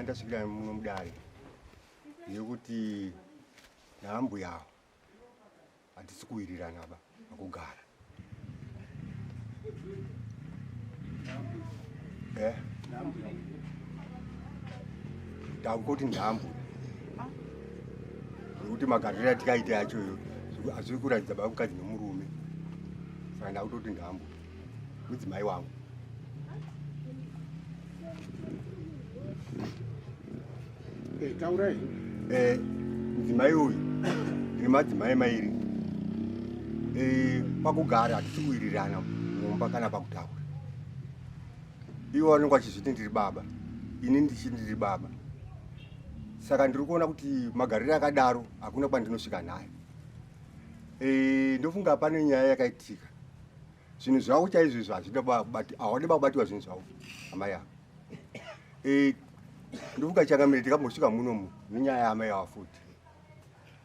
Yandasvikira muno mudare yekuti naambuya avo hatisi kuwirirana ba pakugara. Eh? Ndakutoti ndambuya nekuti magariro atikaita yacho iyo hazviri kuratidza baba mukadzi nemurume, saka ndakutoti ndambuya mudzimai wangu. Eh, taurai. Eh, mudzimai uyu ndine madzimai mairi. Eh, pakugara hatisi kuwirirana mumba kana pakutaura. Ivo vanenge vachizviti ndiri baba, ini ndichiti ndiri baba. Saka ndiri kuona kuti magariro akadaro hakuna kwandinosvika naye. Eh, ndofunga pane nyaya yakaitika. Zvinhu zvavo chaizvo izvo hazvida babati, hawadi babatiwa zvinhu zvavo amai avo. Eh, ndofunga changamire tikambosvika munomu nenyaya yaamai ava futi.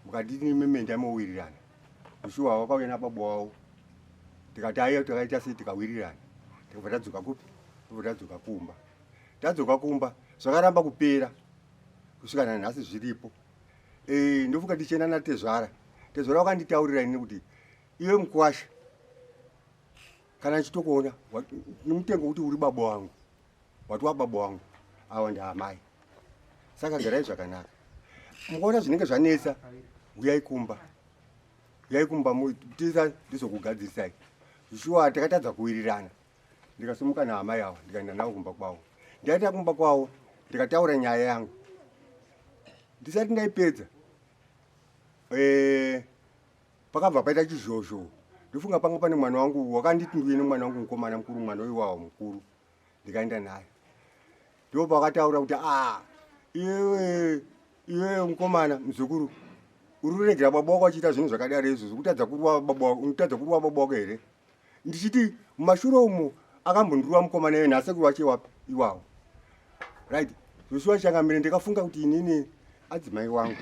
Mukati nememenda mowirirana. Shuwa wakauya nababa wavo. Tikati aiwa takaita sei tikawirirana. Tikabva tadzoka kupi? Tobva tadzoka kumba. Tadzoka kumba zvakaramba kupera kusvika nanhasi zviripo. Eh, ndofunga tichienda natezvara. Tezvara wakanditaurira ini kuti iwe mukwasha kana ndichitokuona nemutengo kuti uri baba wangu wati wababa wangu awa ndaamai saka garai zvakanaka mukaona zvinenge zvanetsa huyai kumba huyai kumba tisa ndizokugadzirisai shuwa takatadza kuwirirana ndikasimuka naamai awa ndikaenda navo kumba kwavo ndaita kumba kwavo ndikataura nyaya yangu ndisati ndaipedza eh, pakabva paita chizhozho ndofunga panga pane mwana wangu wakanditi ndiuye nemwana wangu mukomana mukuru mwana uyu wawo mukuru ndikaenda naye ndipo pakataura kuti a iwewe iwewe mukomana muzukuru uri kuregera baba wako achiita zvinhu zvakadaro izvozvo kutadza kuruwa baba wako unotadza kuruwa baba wako here ndichiti mumashure umu akambondiruwa mukomana iye nhasi kuruwa chewapi iwawo right zvoshuwa changamire ndikafunga kuti inini adzimai wangu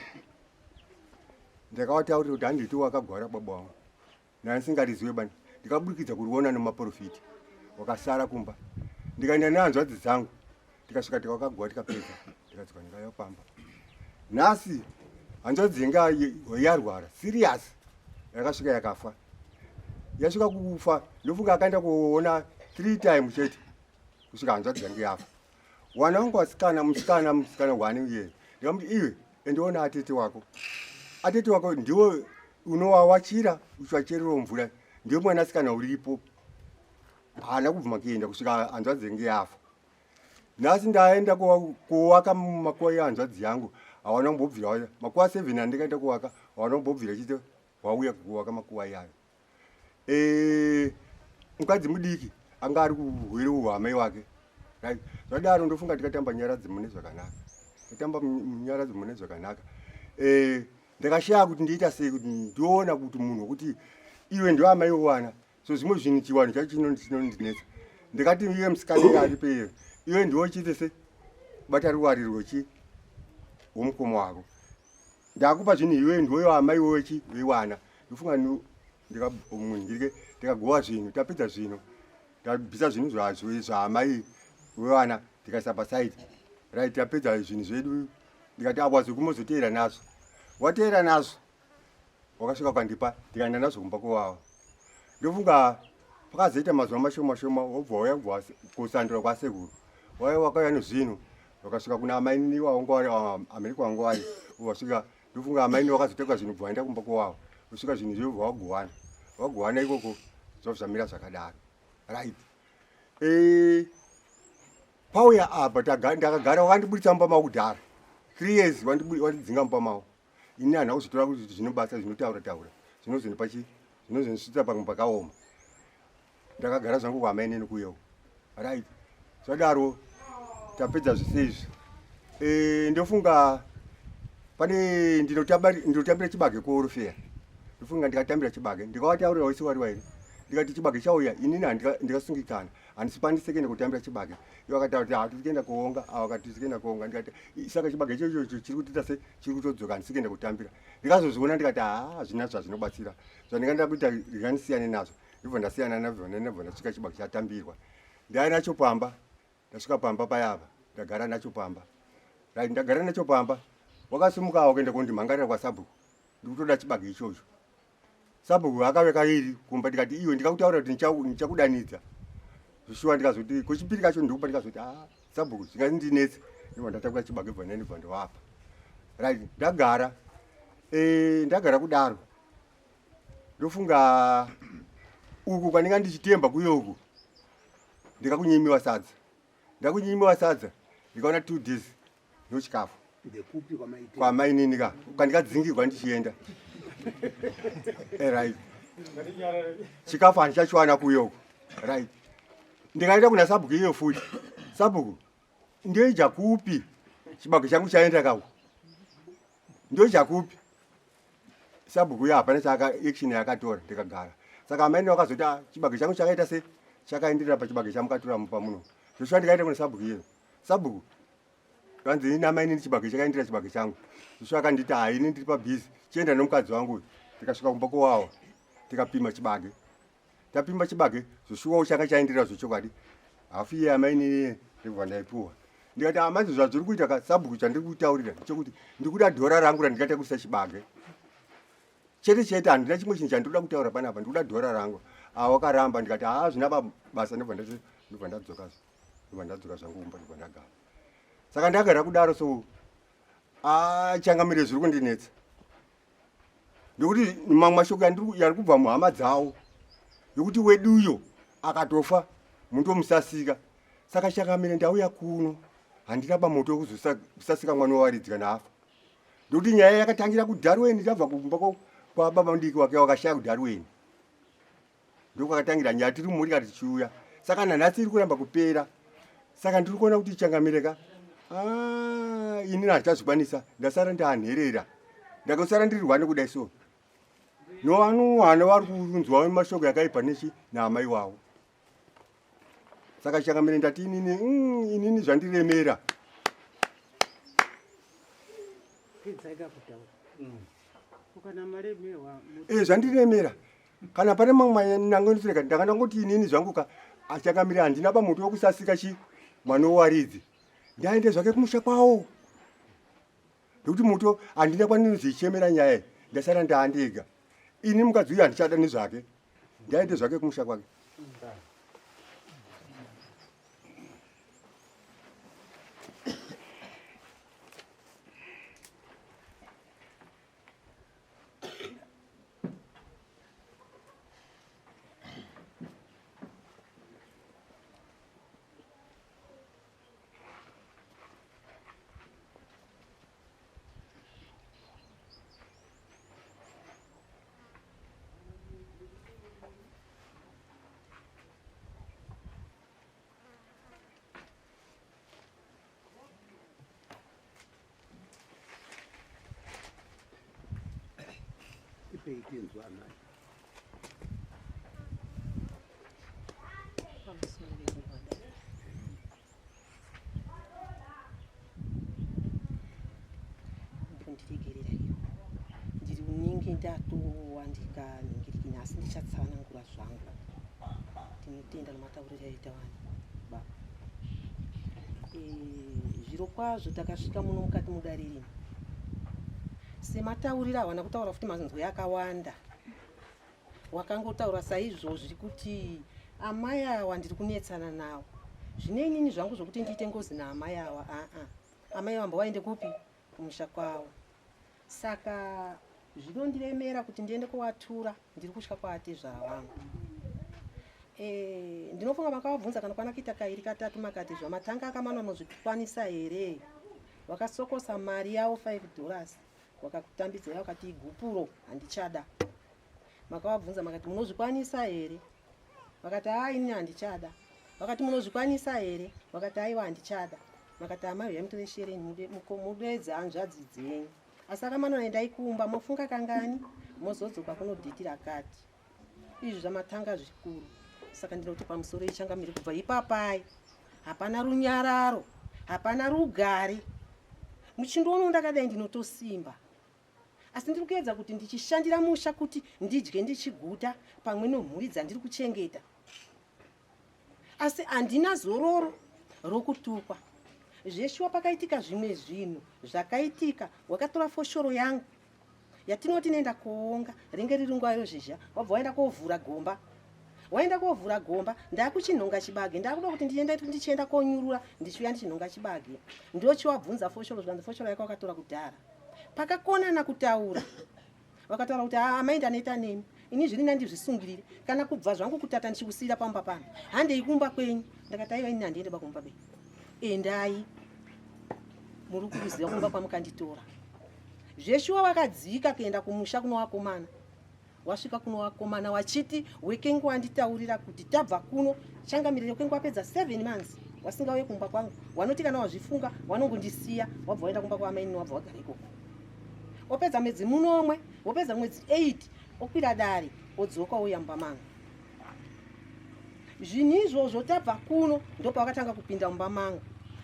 ndakavataurira kuti handiti wakagwara baba wangu ndandisingariziwe bani ndikaburikidza kuriona nemaprofiti wakasara kumba ndikaenda nehanzvadzi dzangu tikasvika tikakagwa tikapedza tikadzoka ndikauya pamba nhasi hanzvadzi yanga yarwara serious yakasvika yakafa yasvika kufa ndofunga akaenda kuona three time chete kusvika hanzvadzi yange yafa wana wangu wasikana musikana musikana one iye ndikamuti iwe endiona atete wako atete wako ndiwo unowawachira uchivacherero mvura ndiwe mwanasikana uripo haana kubvuma kuenda kusvika hanzvadzi yange yafa nhasi ndaenda kuwaka makuva ehanzvadzi yangu hawana kumbobvira makuva seven andikaenda kuwaka hawana kumbobvira chite wauya kuwaka makuva iyayo Eh, mukadzi mudiki anga ari kuhwere uhwamai wake right zvadaro ndofunga tikatamba nyaradzo mune zvakanaka tatamba nyaradzo mune zvakanaka eh, ndakashaya kuti ndiita sei kuti ndiona kuti munhu wekuti iwe ndiwe amai wewana so zvimwe zvinhu chiwanhu chacho chinondinetsa ndikati iye musikana iye ari peiye iwe ndiwe chiite se bata ruwari rwechi womukoma wako ndakupa zvinhu iwe ndiwe amai wechi wewana ndofunga ndikamunhirike ndikagowa zvinhu tapedza zvinhu tabvisa zvinhu zvaamai vevana tikaisa pasaidi right tapedza zvinhu zvedu ndikati apo azikumozoteera nazvo wateera nazvo wakasvika ukandipa ndikaenda nazvo kumba kwewavo ndofunga pakazoita mazuva mashoma shoma wobva wauya kubva kusandura kwasekuru wauya wakauya nezvinhu wakasvika kuna amainini wawangu amerika wangu wari wasvika ndofunga amaini wakazotenga zvinhu bva waenda kumba kwavo kusvika zvinhu izvo bva wagowana wagowana ikoko zvabva zvamira zvakadaro right e, pauya apa ndakagara wakandiburitsa mumba mavo kudhara three years wandidzinga mumba mavo ini handina kuzotora kuti zvinobasa zvinotaura taura zvinozondipa chi zvinozondisvitsa pamwe pakaoma ndakagara zvangu kwamainini kuyewo right zvadaro tapedza zvese izvi e, ndofunga pane ndinotambira chibage kuorofeya ndofunga ndikatambira chibage ndikawataurira wese wari wairi ndikati chibage chauya inini ndikasungikana handisi pandisekende kutambira chibage ivo akataura kuti hatisi kuenda kuonga avo akati tisi kuenda kuonga ndikati saka chibage ichocho chiri kutiita se chiri kutodzoka handisi kuenda kutambira ndikazozviona ndikati haa hazvina zvazvinobatsira zvandinga ndakuita ndikandisiyane nazvo ndibva ndasiyana nazvo ndabva ndasvika chibage chatambirwa ndaiva nacho pamba ndasvika pamba payava ndagara nacho pamba Right, ndagara nacho pamba. Wakasimuka wakaenda kondimhangarira kwasabhuku. Ndikutoda chibage ichocho. Sabhuku akave kairi kumba ndikati iwe ndikakutaura kuti ndichakudanidza. Zvishuwa ndikazoti kwechipiri kacho ndikupa ndikazoti ah sabhuku zvingandinetse. Ndibva ndatakura chibage bva ndibva ndovapa. Right, ndagara. Eh, ndagara kudaro. Ndofunga uku kwandinga ndichitemba kuye uku. Ndikakunyimiwa sadza. Ndakunyimiwa sadza ndikaona 2 days no chikafu. Ndekupi kwamaiti? Kwamainini ka kwandikadzingirwa ndichienda. Eh, right. Chikafu handichachiwana kuye uku. Right. Ndikaenda kuna sabhuku iyo futi. Sabhuku ndoija kupi? Chibage changu chaenda kaku. Ndoija kupi? Sabhuku uya hapana chaaka action yaakatora ndikagara. Saka amaini vakazoti ah, chibage changu chakaita se chakaenderera pachibage chamukatora mupa muno. Zvoshuwa ndikaenda kuna sabhuku iyeyo. Sabhuku vanzi ini amaini chibage chakaendera chibage changu. Zvoshuwa akanditi ah, ini ndiri pabhizi chienda nomukadzi wangu uyu. Tikasvika kumba kowawa tikapima chibage. Tapima chibage zvoshuwawo changa chaenderera zvechokwadi. Hafu iye amaini iye ndibva ndaipuwa. Ndikati ah, manje zvazviri kuita ka sabhuku chandiri kutaurira chekuti ndikuda dhora rangu randikaita kuisa chibage. Chete chete handina chimwe chinhu chandinoda kutaura panapa ndikuda dhora rangu. Ah, wakaramba ndikati ah zvina basa ndobva ndati ndobva ndadzoka ndobva ndadzoka zvangu kumba ndobva ndagara. Saka ndagara kudaro so ah changamire zviri kundinetsa. Nekuti mamwe mashoko yari kubva muhama dzawo yokuti weduyo akatofa mundomusasika. Saka changamire ndauya kuno handina pamoto wekuzosasika mwana wevaridzi kana afa. Ndokuti nyaya yakatangira kuDarweni tabva kumba kwababa mudiki wake wakashaya kuDarweni. Ndokwakatangira nyaya tiri mumurika tichiuya. Saka nanhasi iri kuramba kupera. Saka ndiri kuona kuti changamire ka ah, ini handichazvikwanisa ndasara ndanherera. Ndakasara ndiri rwane kudai so. Novanowana vari kunzwa mashoko yakaipa nechi naamai wavo. Saka changamire ndati inini inini zvandiremera. Eh, zvandiremera kana pane mamwe manangonisireka ndanga ndangoti inini zvangu ka achangamire handina pamuti wekusasika chi mwana wewaridzi ndaende zvake kumusha kwawo nekuti muto handina kwandinozoichemera nyaya iyi ndasara ndaandega ini mukadzi uyu handichada nezvake ndaende zvake kumusha kwake. Tipei tinzwa amai. Pamusoro vekurwada. Mbondiregerera iyo. Ndiri unenge ndatowa ndikaningirikina asi ndichatsanangura zvangu. Ndinotenda nematauriro aita vanhu baba. Zviro kwazvo takasvika muno mukati mudare rino. Sematauriro hawana kutaura futi manzwi akawanda. Wakangotaura saizvozvi kuti amai awa ndiri kunetsana nawo. Zvine inini zvangu zvokuti ndiite ngozi naamai awa aa. Amai vamba waende kupi? Kumusha kwavo. Saka zvinondiremera kuti ndiende kowatura ndiri kutya kwaatezvara vangu. Ndinofunga makavabvunza kana kwana kuita kairi katatu makati zvamatanga akamana unozvikwanisa here? Wakasokosa mari yavo $5 wakakutambidzai wakati igupuro handichada. Makavabvunza makati munozvikwanisa here? Vakati haa ini handichada. Vakati munozvikwanisa here? Vakati aiwa handichada. Makati amai huyai mutore shereni mudedze hanzvadzi dzenyu. Asi akamanona endai kumba mofunga kangani mozodzoka kuno dhiti rakati. Izvi zvamatanga zvikuru. Saka ndinoti pamusoro ichangamire kubva ipapai. Hapana runyararo, hapana rugare. Muchindiona ndakadai ndinotosimba. Asi ndiri kuedza kuti ndichishandira musha kuti ndidye ndichiguta pamwe nemhuri dzandiri kuchengeta. Asi handina zororo rokutukwa. Zveshuwa pakaitika zvimwe zvinhu zvakaitika, wakatora foshoro yangu yatinoti inoenda koonga ringe riri nguva yozhizha, wabva waenda kovhura gomba. Waenda kovhura gomba, ndakuchinhonga chibage, ndakuda kuti ndiende ndichienda konyurura, ndichiuya ndichinhonga chibage. Ndochiwabvunza foshoro, zvikanzi foshoro yako wakatora kudhara. Pakakonana kutaura vakataura kuti haa amai ndaneta nemi ini zviri nandizvisungirire kana kubva zvangu kutata ndichikusiyira pamba pano handei kumba kwenyu. Ndakati aiwa ini handiende pakumba be endai muri kuziva kumba kwamukanditora. Zveshuwa wakadzika kuenda kumusha kunowakomana wasvika kunowakomana wachiti wekengu wanditaurira kuti tabva kuno changamirire kwengu wapedza 7 months wasingauye kumba kwangu wanoti kana wazvifunga wanongondisiya wabva waenda kumba kwaamainini wabva wagara ikoko opedza mwedzi munomwe wopedza mwedzi 8 okwira dare odzoka ouya mumba mangu zvinhu izvozvo tabva kuno ndopawakatanga kupinda mumba mangu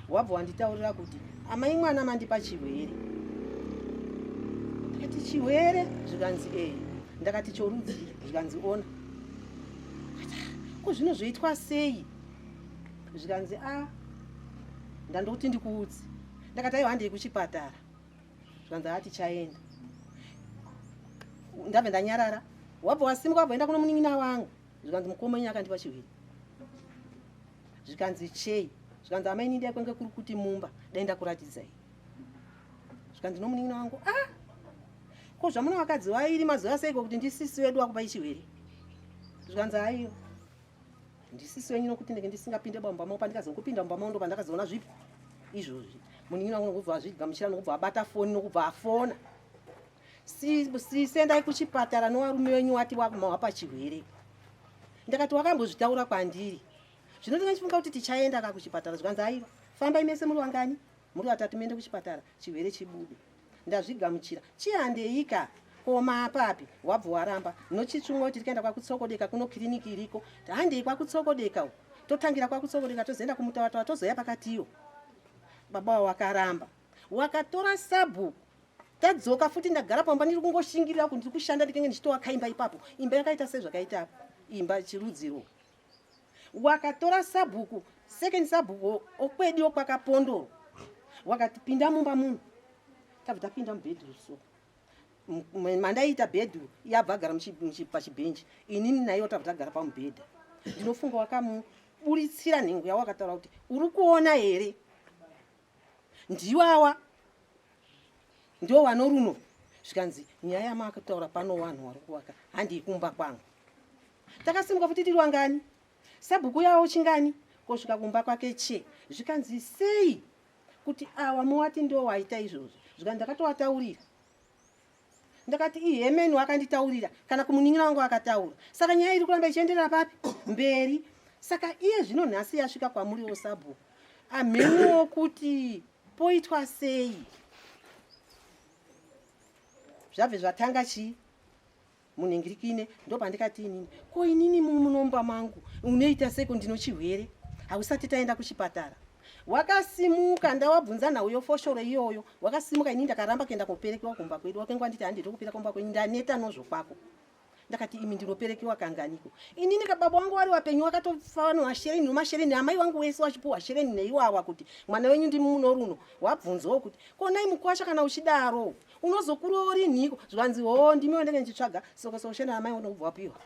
wabva wanditaurira kuti amai mwana mandipa chihwere ndakati chihwere zvikanzi ee ndakati chorudzii zvikanzi ona ko zvino zvoitwa sei zvikanzi a ndandokuti ndikuudze ndakati aiwa handei kuchipatara zvikanzi haa tichaenda ndabva ndanyarara wabva wasimuka wabva enda kuno munin'ina wangu zvikanzi mukoma wenyu akandipa chihwiri zvikanzi chei zvikanzi amai ini dai kwenge kuri kuti mumba dai ndakuratidzai zvikanzi nomunin'ina wangu a ah! ko zvamuna vakadzi vairi mazuva seiko kuti ndisisi wedu wakupai chihwiri zvikanzi aiyo ndisisi wenyu nokuti ndenge ndisingapinde mumba mavo pandikazongopinda mumba mavo ndopandakazoona zvipi izvozvi munin'ina wangu nokubva azvigamuchira nokubva abata foni nokubva afona sisendai kuchipatara novarume wenyu wati wapa chirwere ndakati wakambozvitaura kwandiri zvino ndingachifunga kuti tichaenda ka kuchipatara zvikanzi aiwa fambai mese muri wangani muri vatatu muende kuchipatara chirwere chibude ndazvigamuchira chihandeika koma apapi wabva waramba nochitsvumwa kuti tikaenda kwakutsokodeka kuno kiriniki iriko handei kwakutsokodeka uko totangira kwakutsokodeka tozoenda kumutawatawa tozoya pakatiyo baba wakaramba wakatora sabhuku tadzoka futi ndagara pamba ndiri kungoshingirira ku ndiri kushanda ndikenge ndichitowaka imba ipapo imba yakaita sezvakaita imba chirudziro wakatora sabhuku second sabhuku okwedi okwakapondoro wakati pinda mumba muno tabva tapinda mubhedhuru so mandaiita bhedhuru iye abva agara pachibhenji inini naiwo tabva tagara pamubhedha ndinofunga wakamuburitsira nhengo yawo akataura kuti uri kuona here ndiwawa ndiwo wanoruno zvikanzi nyaya yamakutaura pano wanhu wari kuvaka handii kumba kwangu takasimuka futi tiri wangani sabhuku yawo chingani kosvika kumba kwake che zvikanzi sei kuti awa muwati ndo waita izvozvo zvikanzi ndakatowataurira ndakati ihemeni wakanditaurira kana kumunin'ina wangu akataura saka nyaya iri kuramba ichienderera papi mberi saka iye zvino nhasi yasvika kwamuriwo sabhuku amheniwo kuti poitwa sei zvabve zvatanga chii munhingirikine ndopandikati inini ko inini munomba mangu unoita seiko ndinochihwere hausati taenda kuchipatara wakasimuka ndawabvunza nhau yofoshoro iyoyo wakasimuka ini ndakaramba kuenda koperekewa kumba kwedu wakenge wanditi handidi kupira kumba kwenyu ndaneta nozvo kwako ndakati imi ndinoperekewa kanganiko inini kababa wangu wari wapenyu wakatofa nomashereni nomashereni amai wangu wese wachipuwa shereni neiwawa kuti mwana wenyu ndimuno runo wabvunzawo kuti konai mukwasha kana uchidaro unozokurowo rinhiko zvikanzi hoo ndimi wandenge ndichitsvaga soko soko shena amai unobva wapiwa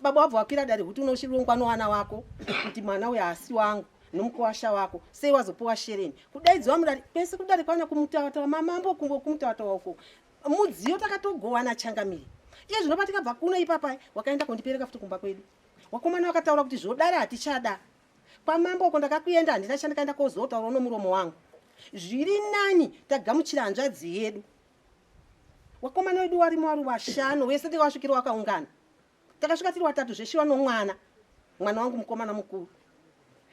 baba wabva wakwira dare kuti unochirongwa nowana wako kuti mwana uyo haasi wangu nomukuwasha wako sei wazopuwa shereni kudaidziwa mudare pese kudare kwana kumutawatawa mamambo kumbo kumutawatawa uko mudziyo takatogowana changamire iye zvino patikabva kuno ipapai wakaenda kundipereka futi kumba kwedu wakomana wakataura kuti zvodare hatichada kwamambo uko ndakakuenda handina chandikaenda kozotaura nomuromo wangu zviri nani tagamuchira hanzvadzi yedu wakomana wedu warimo wari washanu wese tikawasvikira wakaungana takasvika tiri watatu zveshiwa nomwana mwana wangu mukomana mukuru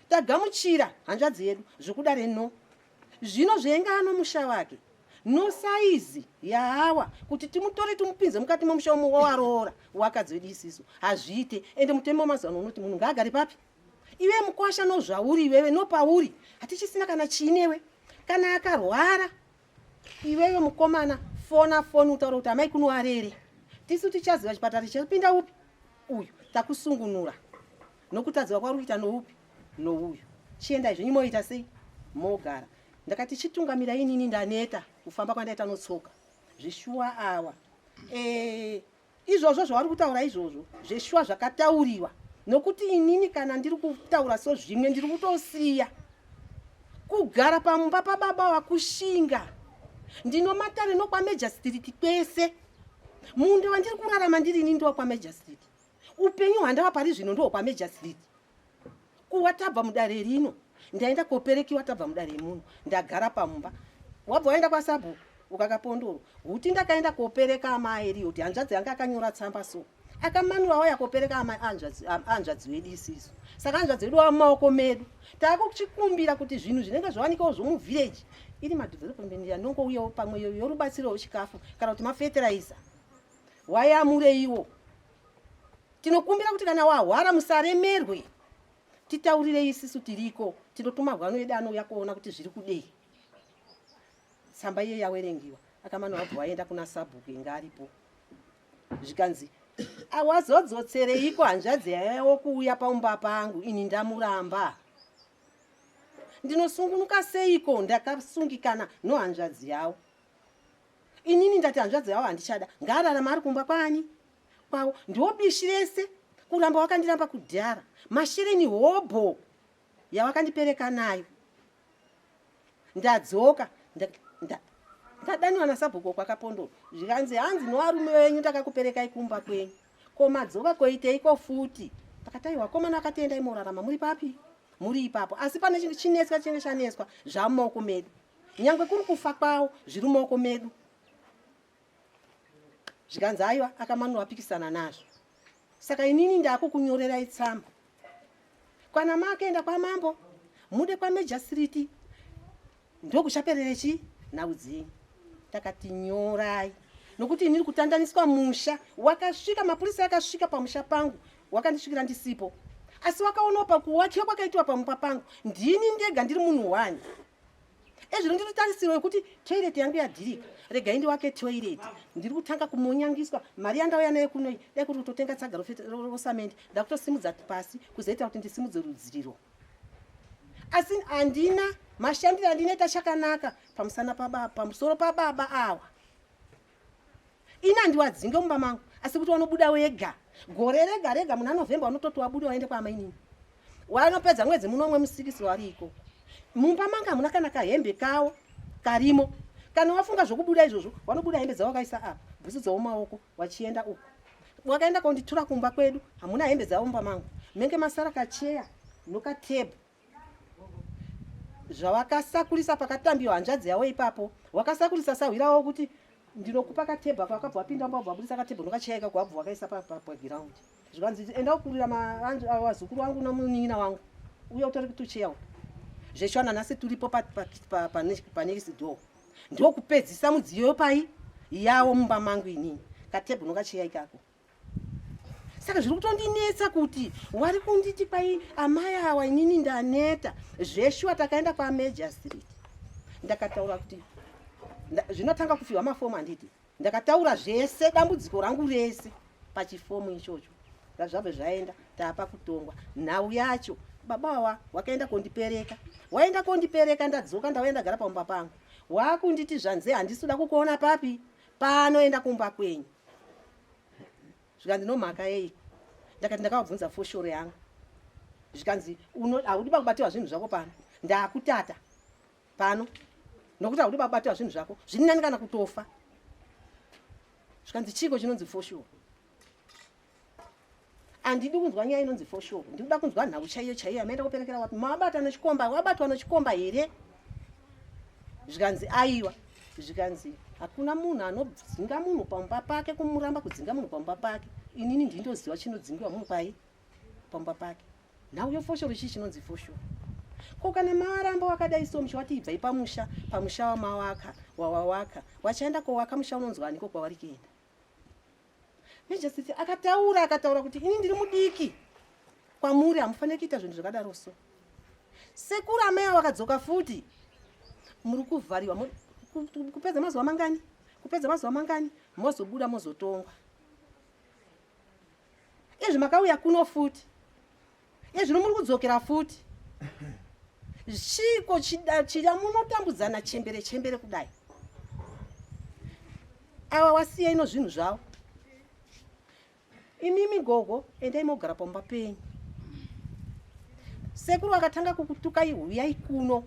tagamuchira hanzvadzi yedu zvekudare no zvino zvenga ano musha wake no saizi yaawa kuti timutore timupinze mukati momusha umo wawaroora wakadzi wedu isisu hazviite ende mutemo wemazuva ano unoti munhu ngaagare papi iwe mukwasha nozvauri iwewe nopauri hatichisina kana chiinewe kana akarwara iwewe mukomana fona foni utaura kuti amai kuno arere tisu tichaziva chipatara chapinda upi uyu takusungunura nokutadziwa kwauri kuita noupi nouyu chiendai zvenyu moita sei Mogara. Ndakati chitungamira inini ndaneta kufamba kwandaita notsoka. Zveshuwa awa. Eh, izvozvo zvavari kutaura izvozvo zveshuwa zvakatauriwa nokuti inini kana ndiri kutaura so zvimwe ndiri kutosiya kugara pamumba pababa wakushinga ndinomatare nokwameja street kwese munda wandiri kurarama ndiri ini ndowakwameja street upenyu hwandava pari zvino ndohwakwameja street Kuwa tabva mudare rino ndaenda koperekiwa tabva mudare muno ndagara pamumba wabva waenda kwasabhuku ukakapondoro huti ndakaenda kopereka amai eriyo kuti hanzvadzi yanga akanyora tsamba so akamanura waya kopereka amai hanzvadzi wedu isisu saka hanzvadzi wedu wava mumaoko medu taakuchikumbira kuti zvinhu zvinenge zvawanikawo zvomuvhireji iri madevelopment yanongouyawo pamwe yorubatsiro wechikafu kana kuti mafeteraiza wayamureiwo Tinokumbira kuti kana wahwara musaremerwe, titaurirei isisu tiriko, tinotuma hwano yedu anouya kuona kuti zviri kudei. Tsamba iye yawerengiwa, akamana wabva waenda kuna sabhuku inga aripo. Zvikanzi awazodzotsereiko hanzvadzi yayawo kuuya paumba pangu ini ndamuramba. Ndinosungunuka seiko ndakasungikana nohanzvadzi yawo. Inini ndati hanzvadzi yawo handichada, ngaararama ari kumba kwani? kwavo ndiwo bishi rese kuramba wakandiramba kudhara mashereni hobho yawakandipereka nayo ndadzoka ndadaniwa nasabhuko kwakapondoro zvikanzi hanzi novarume venyu ndakakuperekai kumba kwenyu ko madzoka koiteiko futi ndakati vakomana vakatiendai morarama muri papi muri ipapo asi pane chinetswa chinenge chanetswa zvamumaoko medu nyangwe kuri kufa kwavo zviri mumaoko medu zvikanzi aiwa akamanura apikisana nazvo saka inini ndakukunyorerai tsamba kwana maakaenda kwamambo mude kwamejasiriti ndokuchaperere chi nhau dzenyu takati nyorai nokuti inini kutandaniswa musha wakasvika mapurisa akasvika pamusha pangu wakandisvikira ndisipo asi wakaonawo pakuwakiwa kwakaitiwa pamupa pangu ndini ndega ndiri munhu wani Ezvino ndiri tarisiro yekuti toilet yangu yadhirika, regai ndiwake toilet. Ndiri kutanga kumonyangiswa mari yandauya nayo kuno iyi, dai kuri kutotenga tsaga rosamende, ndakutosimudza pasi kuzoita kuti ndisimudze rudziro. Asi handina mashandiro andinoita chakanaka pamusana pababa, pamusoro pababa awa. Ini handiwadzinge mumba mangu, asi kuti wanobuda wega. Gore rega rega muna November wanototi wabuda waende kwaamainini. Wanopedza mwedzi munomwe musikisi wari ikoko. Mumba manga hamuna kana kahembe kawo karimo. Kana wafunga zvokubuda izvozvo, wanobuda hembe dzavo wakaisa apa, bhutsu dzavo maoko wachienda uko. Wakaenda konditura kumba kwedu, hamuna hembe dzavo mumba mangu. Menge masara kacheya nokatebhu zvawakasakurisa pakatambiwa hanzvadzi yavo ipapo wakasakurisa sahwira wavo kuti ndinokupa katebha kwakabva wapinda mba wabva wabudisa katebha unokacheya ikako wabva wakaisa pagiraundi zvikanzi enda ukurira vazukuru vangu nomunin'ina wangu uye utore kutucheya uku zveshuwa nanhasi turipo panext door ndokupedzisa mudziyo pai yawo mumba mangu inini katebha unokacheya ikako saka zviri kutondinetsa kuti wari kunditi kwai amai awa inini ndaneta zveshuwa takaenda kwamajor street ndakataura kuti zvinotanga kufiwa mafomu handiti ndakataura zvese dambudziko rangu rese pachifomu ichocho zvabve zvaenda tapa kutongwa nhau yacho baba wawa wakaenda kondipereka waenda kondipereka ndadzoka ndauya ndagara pamumba pangu wakunditi zvanze handisi kuda kukuona papi panoenda kumba kwenyu zvikanzi nomhaka yei ndakati ndakavabvunza foshoro yangu zvikanzi haudi pakubatiwa zvinhu zvako pano ndakutata pano nokuti haudi pakubatiwa zvinhu zvako zviri nani kana kutofa zvikanzi chiiko chinonzi foshoro handidi kunzwa nyaya inonzi foshoro ndikuda kunzwa nhau chaiyo chaiyo yamaenda kuperekera wapi mabata nechikomba wabatwa nechikomba here zvikanzi aiwa zvikanzi hakuna munhu anodzinga munhu pamumba pake kumuramba kudzinga munhu pamumba pake inini ndindoziva chinodzingiwa munhu pai pamumba pake nhau yofoshoro chii chinonzi foshoro ko kana mawaramba wakadai so muchiwati ibvai pamusha pamusha wamawaka wawawaka wachaenda kowaka musha unonzwa aniko kwavari kuenda Majesty akataura akataura kuti ini ndiri mudiki kwamuri hamufaniri kuita zvinhu zvakadaro so sekuru amai avo vakadzoka futi muri kuvhariwa kupedza mazuva mangani kupedza mazuva mangani mozobuda mozotongwa izvi makauya kuno futi izvino muri kudzokera futi Chiiko chida munotambudzana chembere chembere kudai? Awa wasiya ino zvinhu zvavo. Imimi gogo endai mogara pamba penyu. Sekuru akatanga kukutukai huyai kuno.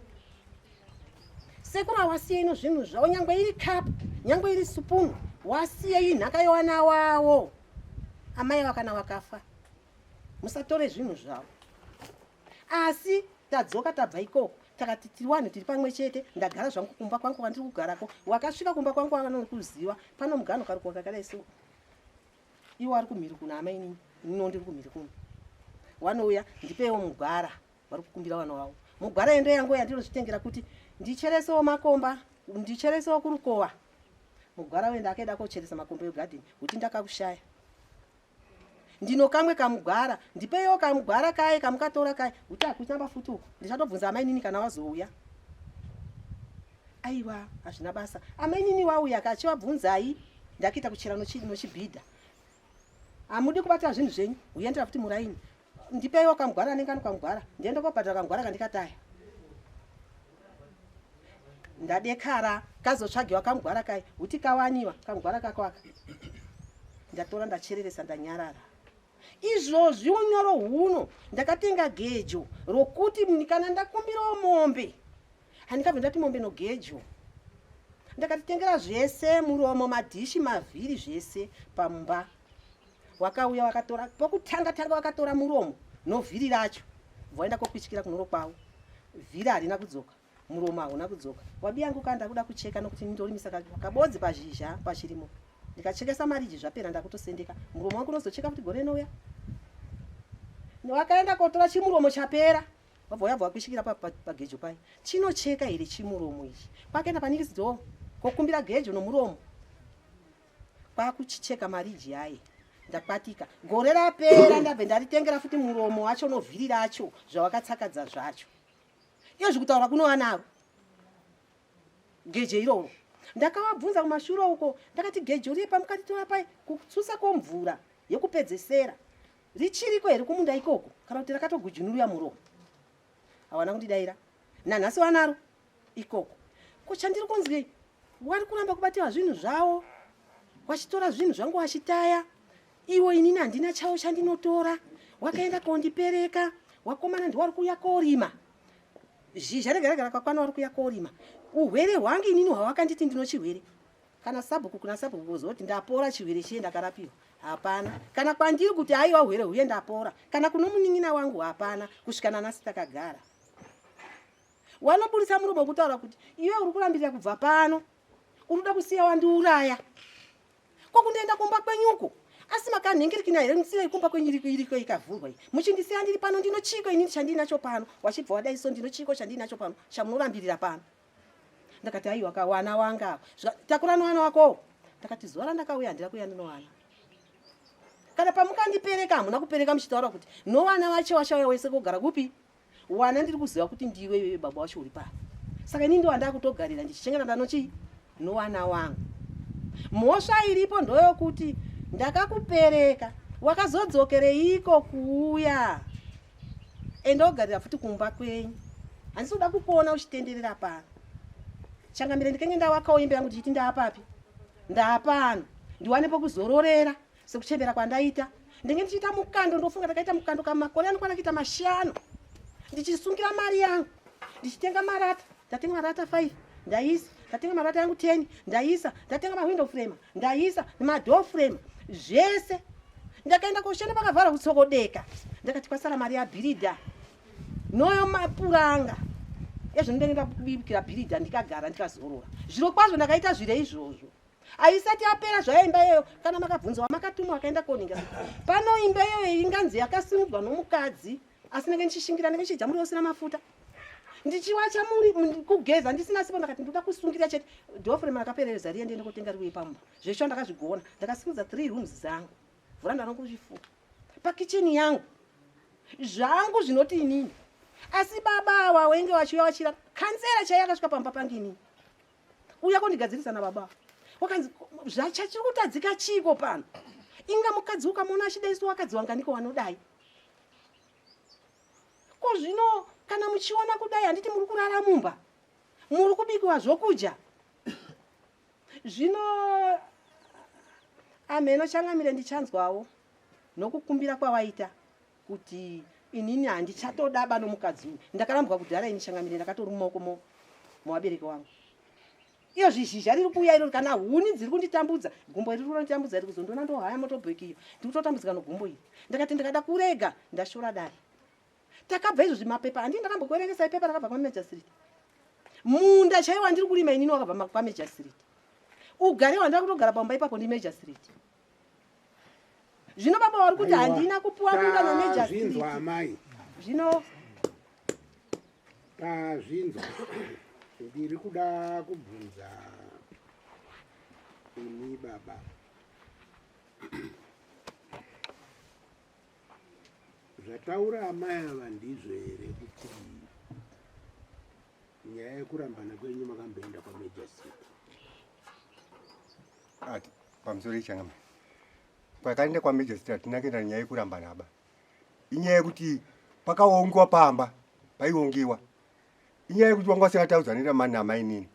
Sekuru awasiya ino zvinhu zvavo nyangwe iri cup, nyangwe iri supunu, wasiya inhaka yewana wawo. Amai vakana vakafa. Musatore zvinhu zvavo. Asi tadzoka tabva ikoko takati tiri wanhu tiri pamwe chete ndagara zvangu kumba kwangu kwandiri kugarako wakasvika kumba kwangu vanokuziva pano mugano karukuwa kakadai so iwo ari kumhiri kuno amainini inino ndiri kumhiri kuno wanouya ndipeiwo mugwara vari kukumbira vana wavo mugwara endo yangu yandinozvitengera kuti ndicheresewo makomba ndicheresewo kurukowa mugwara wenda akaenda kocheresa makomba egadheni kuti ndakakushaya ndino kamwe kamugwara ndipeiwo kamugwara kaye kamukatora kaye kuti hakuchamba futi uku ndichatobvunza amainini kana wazouya aiwa hazvina basa amainini wauya kachivabvunzai ndakuita kuchera nochibhidha hamudi kubata zvinhu zvenyu huyendera futi muraini ndipeiwo kamugwara anenge ano kamugwara ndiende kobhadhara kamugwara kandikataya ndadekara kazotsvagiwa kamugwara kai huti kawaniwa kamugwara kako aka ndatora ndachereresa ndanyarara izvozvi unyoro huno ndakatenga gejo rokuti kana ndakumbirawo mombe handikabve ndati mombe nogejo ndakatitengera zvese muromo madhishi mavhiri zvese pamumba wakauya wakatora pokutanga tanga wakatora muromo novhiri racho voenda kokwichikira kunoro kwavo vhiri harina kudzoka muromo hauna kudzoka wabiyangu ka ndakuda kucheka nokuti ndorimisa kabodzi pazhizha pachirimo ndikachekesa mariji zvapera ndakutosendeka muromo wangu unozocheka kuti gore inouya wakaenda kotora chimuromo chapera wabva uyabva wakwishikira pagejo pai chinocheka here chimuromo ichi kwakaenda panikisi door kokumbira gejo nomuromo kwakuchicheka mariji aye ndakwatika gore rapera ndabve ndaritengera futi muromo wacho novhiri racho zvawakatsakadza zvacho iyo zvikutaura kunova naro geje iroro ndakavabvunza kumashure uko ndakati gejo riye pamukatitora pai kutsusa komvura yekupedzesera richiriko here kumunda ikoko kana kuti rakatogujunurira muromo hawana kundidaira nanhasi wanaro ikoko ko chandiri kunzwei wari kuramba kubatiwa zvinhu zvavo wachitora zvinhu zvangu wachitaya iwo inini handina chawo chandinotora wakaenda kondipereka wakomana ndiwari kuuya korima zhizha rega rega rakakwana wari kuuya korima uhwere hwangu inini hwawakanditi ndinochihwere kana sabhuku kuna sabhuku kuzoti ndapora chihwere chiye ndakarapiwa hapana kana kwandiri kuti aiwa hwere huye ndapora kana kuno munin'ina wangu hapana kusvika nanasi takagara wanoburitsa muromo wekutaura kuti iwe uri kurambirira kubva pano uri kuda kusiya wandiuraya ko kundoenda kumba kwenyuko asi makanhingirikina here musiyai kumba kwenyu iriko iriko ikavhurwa iyi muchindisiya ndiri pano ndino chiko inini chandinacho pano wachibva wadai so ndino chiko chandinacho pano chamunorambirira pano ndakati aiwa kawana wanga takura nowana wako ndakati zuva randakauya handina kuuya ndinowana kana pamukandipereka hamuna kupereka muchitaura kuti nowana wacho wachauya wese kogara kupi wana ndiri kuziva kuti ndiwe iwewe baba wacho uri pano saka ini ndiwa ndakutogarira ndichichengeta ndanochii nowana wangu mhosva iripo ndoyokuti ndakakupereka wakazodzokereiko kuuya enda ogarira futi kumba kwenyu handisi kuda kukuona uchitenderera pano changamire ndikenge ndawakawo imba yangu ndichiti ndaapapi ndaapano ndiwane pokuzororera sekuchembera kwandaita ndenge ndichiita mukando ndofunga ndakaita mukando kamakore anokwana kuita mashanu ndichisungira mari yangu ndichitenga marata ndatenga marata 5 ndaisa ndatenga marata yangu 10 ndaisa ndatenga mawindow frame ndaisa madoor frame zvese ndakaenda koshanda pakavhara kutsokodeka ndakati kwasara mari yabhiridha noyo mapuranga ezvo ndenge ndabikira bhiridha ndikagara ndikazorora zviro kwazvo ndakaita zviro izvozvo haisati yapera zvayo imba iyoyo kana makabvunzwa makatumwa akaenda koninga pano imba iyoyo inganzi yakasimudzwa nomukadzi asi ndenge ndichishingira ndenge ndichidya muriwo usina mafuta ndichiwacha muri kugeza ndisina sipo ndakati ndoda kusungira chete dofrem rakaperereza riye ndiende kotenga riuye pamba zveshuwa ndakazvigona ndakasimudza three rooms dzangu vhura ndanongozvifuka pakicheni yangu zvangu zvinoti inini asi baba awa wenge wachiuya wachira kanzera chaiye akasvika pamba pangu inini uya kondigadzirisa nababa wakanzi zvachachiri kutadzika chiiko pano inga mukadzi ukamuona achidai so wakadzi wanganiko wanodai ko zvino Kana muchiona kudai handiti muri kurara mumba, muri kubikiwa zvokudya. Zvino amheno changamire ndichanzwawo nokukumbira kwawaita kuti inini handichatodaba nomukadzi uyu. Ndakarambwa kudhara ini changamire, ndakatori mumaoko movabereki wangu. Iyo zvizhizha riri kuuya iro kana huni dziri kunditambudza, gumbo riri kunditambudza iri kuzondiona ndohaya motobheki iyo. Ndiri kutotambudzika nogumbo iri. Ndakati ndikada kurega ndashora dare. Takabva izvo zvimapepa handii ndakambokuerengesai pepa rakabva kwaMajor Street. Munda chaiwo wandiri kurima inini wakabva kwaMajor Street. Ugare wandava kutogara pamba ipapo ndiMajor Street. Zvino baba wari kuti handina kupuwa munda naMajor Street. Amai. Zvino tazvinzwa ndiri kuda kubvunza imi baba Zvataura amai ava ndizvo here kuti nyaya yekurambana kwenyu makamboenda kwaMajor Street? Ati pamusoro ichangama. Kwakaenda kwaMajor Street hatina kuenda nyaya yekurambana aba. Inyaya yekuti pakaongiwa pamba paiongiwa. Inyaya yekuti wanga usingataudzani namainini.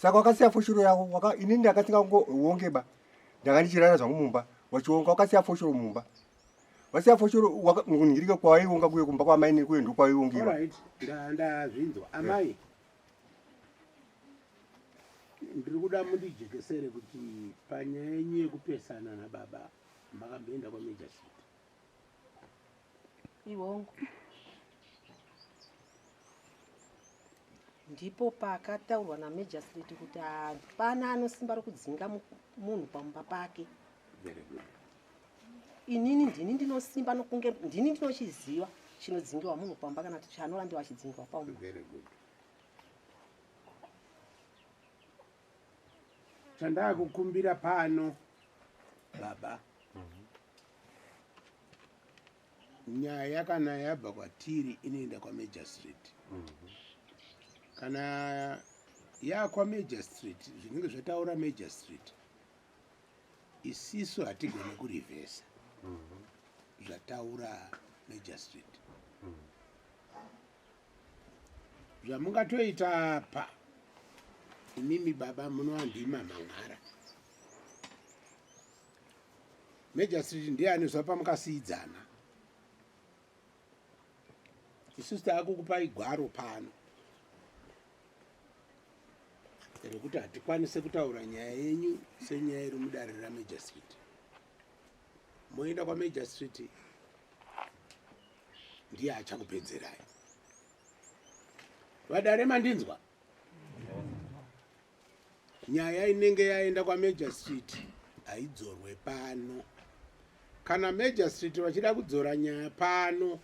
Saka wakasiya foshoro yako waka inini ndakasingangoonge ba. Ndanga ndichirara zvangu mumba. Wachionga wakasiya foshoro mumba. Wasiya foshoro wakanhirika kwawaionga kuye kumba kwamainini kuye ndokwaiongiwa. Alright, ndazvinzwa. Amai. Ndiri kuda mundijekesere kuti panyaya yenyu yekupesana nababa makamboenda kwaMajor Street. Ihongu. Ndipo pakataurwa naMajor Street kuti hapana anosimba rokudzinga munhu pamumba pake. Inini ndini ndinosimba nokunge ndini ndinochiziva chinodzingiwa munhu pamba kana kuti chanorambiwa achidzingiwa pamba. Very good. Chandakukumbira pano baba nyaya kana yabva kwatiri inoenda kwamajor street kana yakwamajor street zvinenge zvataura major street isisu hatigone kurivhesa zvataura major street zvamungatoita apa imimi baba munowandima mangara Major Street ndiye ane zuva pamukasiidzana. Isusu taakukupai gwaro pano rekuti hatikwanise kutaura nyaya yenyu senyaya iri mudare raMajor Street. Moenda kwaMajor Street ndiye achakupedzerai. Vadare mandinzwa? Nyaya inenge yaenda kwaMajor Street haidzorwe pano. Kana Major Street vachida kudzora nyaya pano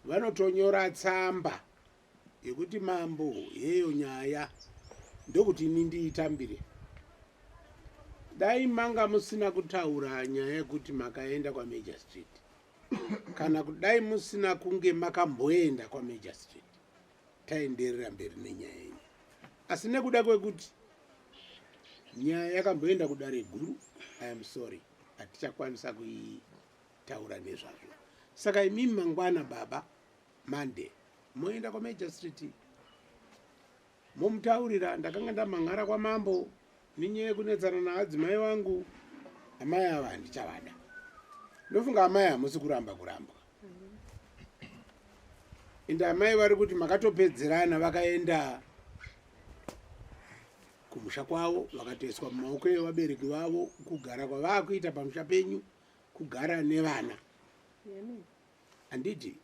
vanotonyora tsamba yekuti mambo heyo nyaya ndokuti ini ndiitambire. Dai manga musina kutaura nyaya yekuti makaenda kwaMajor Street kana kudai musina kunge makamboenda kwaMajor Street taenderera mberi nenyaya yenyu asi nekuda kwekuti nyaya yakamboenda kudare guru I am sorry hatichakwanisa kuitaura nezvazvo saka imimi mangwana baba Monday moenda kwaMajor Street momutaurira ndakanga ndamhan'ara kwamambo nenyaya yekunetsana naadzimai vangu amai ava handichavada ndofunga amai hamusi kuramba kurambwa ende amai vari kuti makatopedzerana vakaenda kumusha kwavo vakatoiswa mumaoko evabereki vavo kugara kwavakuita pamusha penyu kugara nevana handiti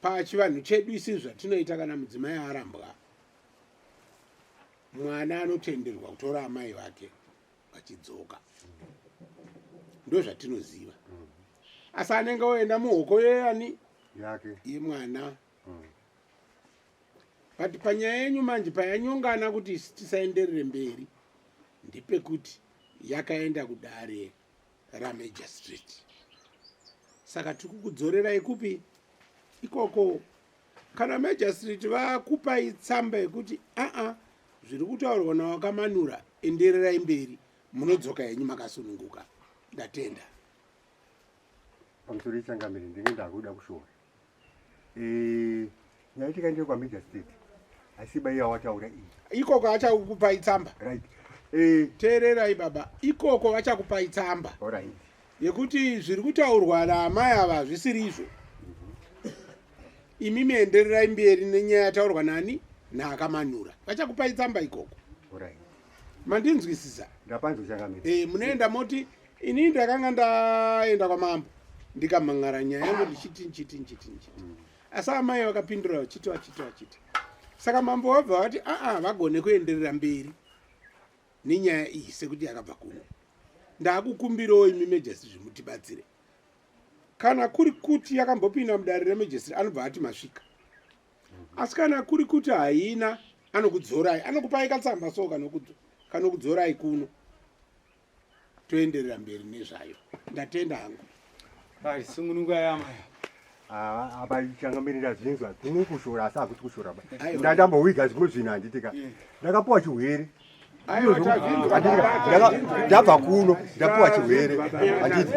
pachivanhu chedu isi zvatinoita kana mudzimai arambwa mwana anotenderwa kutora amai vake vachidzoka ndozvatinoziva asi anenge oenda muhoko yeyani yake yemwana but panyaya yenyu manje payanyongana kuti isu tisaenderere mberi ndepekuti yakaenda kudare raMajor Street saka tiri kukudzorerai kupi ikoko kana Major Street vakupai tsamba yekuti aa zviri kutaurwa nawakamanura endererai mberi munodzoka henyu makasununguka ndatenda pamusoro ichangamire ndinge ndakuda kushora e, Nyaya tikaende kwaMajor State asi bai yawataura iyi. Ikoko achakupai tsamba. Right. Eh. Teererai baba, ikoko vachakupai tsamba. All right. Yekuti zviri kutaurwa naamai ava hazvisiri izvo. Imi endererai mberi nenyaya yataurwa nani naakamanura. Vachakupai tsamba ikoko. All right. Mandinzwisisa? Ndapanzwa changamire. Eh, munoenda moti ini ndakanga ndaenda kwamambo ndikamhan'ara nyaya yangu ndichiti ndichiti ndichiti ndichiti. Asi amai vakapindura vachiti vachiti vachiti. Saka mambo vabva vati aa vagone kuenderera mberi nenyaya iyi sekuti yakabva kuno. Ndakukumbirawo imi Majesty zvimutibatsire. Kana kuri kuti yakambopinda mudare raMajesty anobva ati masvika. Asi kana kuri kuti haina anokudzorai, anokupai katsamba so kanokudzorai kuno. Toenderera mberi nezvayo. Ndatenda hangu. Ai, sungunuka yama. Ah, apa changamire ndazvinzwa kumwe kushora asi hakusi kushora ba. Ndandambowiga zvimwe zvinhu handiti ka. Ndakapuwa chihwere. Ndabva kuno ndapuwa chihwere handiti.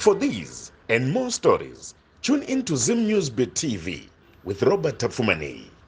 For these and more stories, tune in to Zim News Bit TV with Robert Tafumani.